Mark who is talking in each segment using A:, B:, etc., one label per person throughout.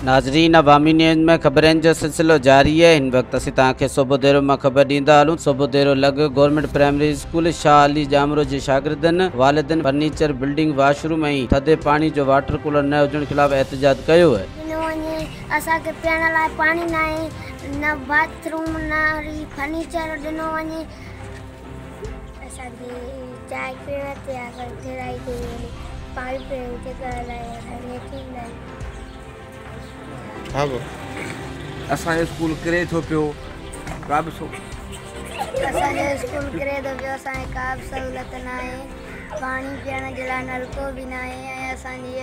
A: ناظرين عوامي نيوز ۾ خبرن جو سلسلو جاري آهي هن وقت اسين توهان کي سوڀوديرو مان خبر ڏيندا هلون سوڀوديرو لڳ government primary school Shah Ali Jamro جي شاگردن والدين فرنيچر بلڊنگ واش روم ۽ ٿڌي پاڻي جو واٽر ڪولر نه هجڻ خلاف احتجاج ڪيو.
B: ڏنو وڃي اسان کي پيئڻ لاء پاڻي ناهي نه باٿ روم نه وري فرنيچر ڏنو وڃي. اسان کي چانهه پيئڻ تي اسان کي ٺهرائي ڏني وڃي پاڻي پيئڻ جي لاء اسان کي ليٽرين ناهي.
C: اسان جو اسڪول ڪري ٿو پيو ڪا به سو.
B: اسان جو اسڪول ڪري ٿو پيو اسان کي ڪا به سهولت ناهي پاڻي پيئڻ جي لاء نلڪو به ناهي ۽ اسان جي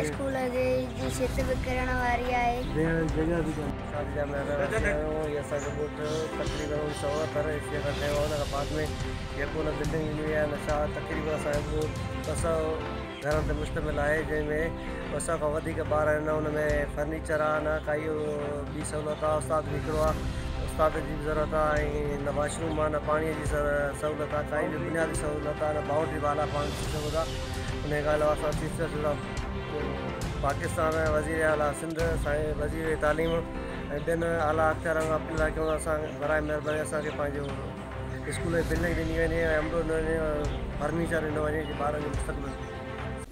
B: اسڪول جي ڇت به ڪرڻ واري آهي.
D: شادي جا مهراڻ اچي آيو هو. هي اسان جو ڳوٺ تقريبن اوڻيھ سؤ اڻهتر عيسويء کان ٺهيو آهي. ان کان بعد ۾ يڪو نه بلڊنگ ڏني وئي آهي نه ڇا. تقريبن اسان جو ڳوٺ 200 گهرن تي مشتمل آهي جنهن ۾ 200 کان وڌيڪ ٻار آهن. نه ان ۾ فرنيچر آهي نه ڪائي ٻي سهولت آهي. استاد به هڪڙو آهي استاد جي به ضرورت آهي ۽ نه واش روم آهي نه پاڻي جي سهولت آهي ڪائي به بنيادي سهولت آهي نه بائونڊري وال آهي پاڻ ڏسي سگهو ٿا. ان کان علاوه اسان چيف جسٽس آف پاڪستان وزير اعليٰ سنڌ سائين وزير تعليم ۽ ٻين اعليٰ اختيارن کان اپيل ٿا ڪيون ته اسان براء مهرباني اسان کي پنهنجو اسڪول جي بلڊنگ ڏني وڃي ۽ عملو ڏنو وڃي ۽ فرنيچر ڏنو وڃي جي ٻارن جو مستقبل ٿئي.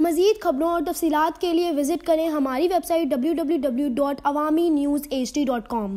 E: مزيد خبرون اور تفصيلات کے لئے وزٹ کریں ہماری ویب سائٹ www.awamiNewsHD.com.